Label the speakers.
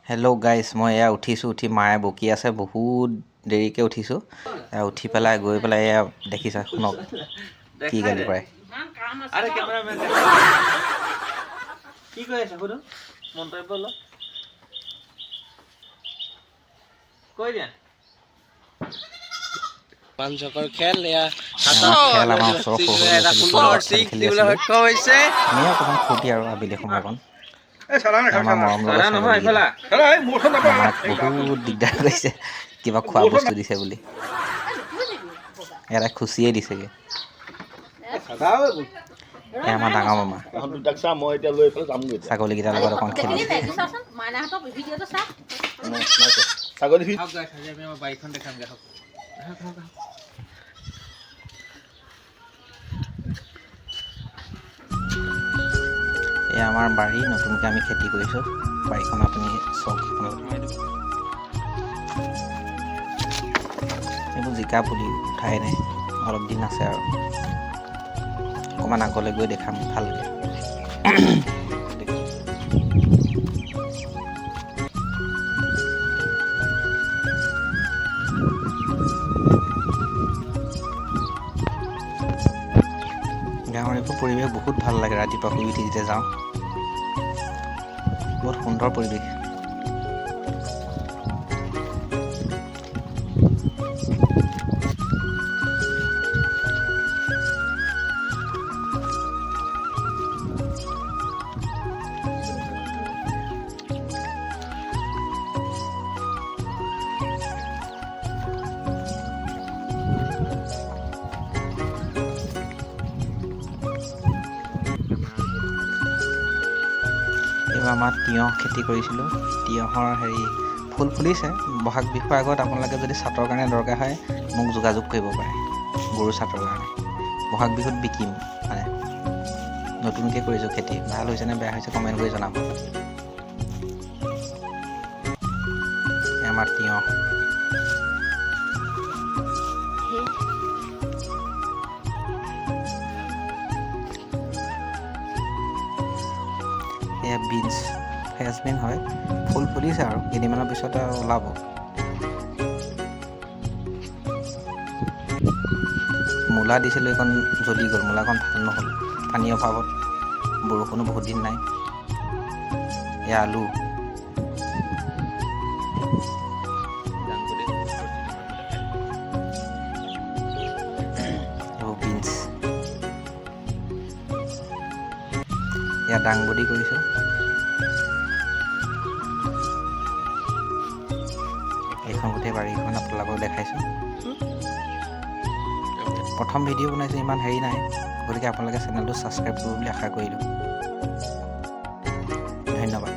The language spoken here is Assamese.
Speaker 1: হেল্ল' গাইজ, মই এয়া উঠিছোঁ। উঠি মায়ে বকি আছে, বহুত দেৰিকৈ উঠিছোঁ। এয়া উঠি পেলাই গৈ পেলাই এয়া দেখিছা, শুনক কি গালি পাৰে।
Speaker 2: আৰে কেমেৰামেন কি কৈ আছে সুধো, মন্তব্য ল, কৈ দিয়া।
Speaker 3: পাঞ্চকৰ খেল এয়া।
Speaker 1: আমাৰ খেল, আমাৰ ওচৰৰ সৰু সৰু ল'ৰা
Speaker 3: এটা
Speaker 1: ছোৱালীৰ
Speaker 3: সুন্দৰ
Speaker 1: লগত খেল
Speaker 3: ছিক্স
Speaker 1: খেলি
Speaker 3: দিবলৈ
Speaker 1: আছিলোঁ।
Speaker 3: সক্ষম হৈছে।
Speaker 1: এনেই অকণমান ফূৰ্তি আৰু আবেলি সময়কণ। আমাৰ মৰম লগা
Speaker 2: চাদা নহয়।
Speaker 1: ছাগলীকেইটা
Speaker 2: এইফালা
Speaker 1: আমাক বহুত দিগদাৰ কৰিছে, কিবা খোৱা বস্তু দিছে বুলি এটা খুচিয়ে দিছেগৈ। এয়া আমাৰ ডাঙৰ মামা,
Speaker 4: মই এতিয়া লৈ পেলাই যামগৈ এতিয়া।
Speaker 1: ছাগলীকেইটাৰ লগত অকণ খেলিছে।
Speaker 5: মাইনাহঁতৰ ভিডিঅ'টো চা।
Speaker 4: ছাগলী।
Speaker 2: আহক গাইছ, আজি আমি আমাৰ বাৰীখন দেখামগৈ, আহক আহক আহক আহক।
Speaker 1: এয়া আমাৰ বাৰী, নতুনকৈ আমি খেতি কৰিছোঁ। বাৰীখন আপুনি চাওক আপোনালোকে। এইবোৰ জিকা পুলি উঠাই নাই, অলপ দিন আছে আৰু। অকণমান আগলৈ গৈ দেখাম ভালকৈ। গাঁৱৰ এইবোৰ পৰিৱেশ বহুত ভাল লাগে। ৰাতিপুৱা শুই উঠি যেতিয়া যাওঁ, বহুত সুন্দৰ পৰিৱেশ। এইবাৰ আমাৰ তিয়ঁহ খেতি কৰিছিলোঁ। তিয়ঁহৰ হেৰি ফুল ফুলিছে। বহাগ বিহুৰ আগত আপোনালোকে যদি চাটৰ কাৰণে দৰকাৰ হয়, মোক যোগাযোগ কৰিব পাৰে। গৰু চাটৰ কাৰণে বহাগ বিহুত বিকিম। মানে নতুনকৈ কৰিছোঁ খেতি, ভাল হৈছে নে বেয়া হৈছে কমেণ্ট কৰি জনাব। এই আমাৰ তিয়ঁহ। এয়া বিনছ, ফ্ৰেঞ্চবিন হয়। ফুল ফুলিছে আৰু কেইদিনমানৰ পিছত আৰু ওলাব। মূলা দিছিলোঁ, এইকণ জ্বলি গ'ল। মূলাকণ ভাল নহ'ল পানীৰ অভাৱত, বৰষুণো বহুত দিন নাই। এয়া আলু।
Speaker 2: দাংবডি।
Speaker 1: এইবোৰ বিনছ। এয়া দাংবডি কৰিছোঁ। এইখন গোটেই বাৰীখন আপোনালোকক দেখাইছোঁ। প্ৰথম ভিডিঅ' বনাইছোঁ, ইমান হেৰি নাই। গতিকে আপোনালোকে চেনেলটো ছাবস্ক্ৰাইব কৰিব বুলি আশা কৰিলোঁ। ধন্যবাদ।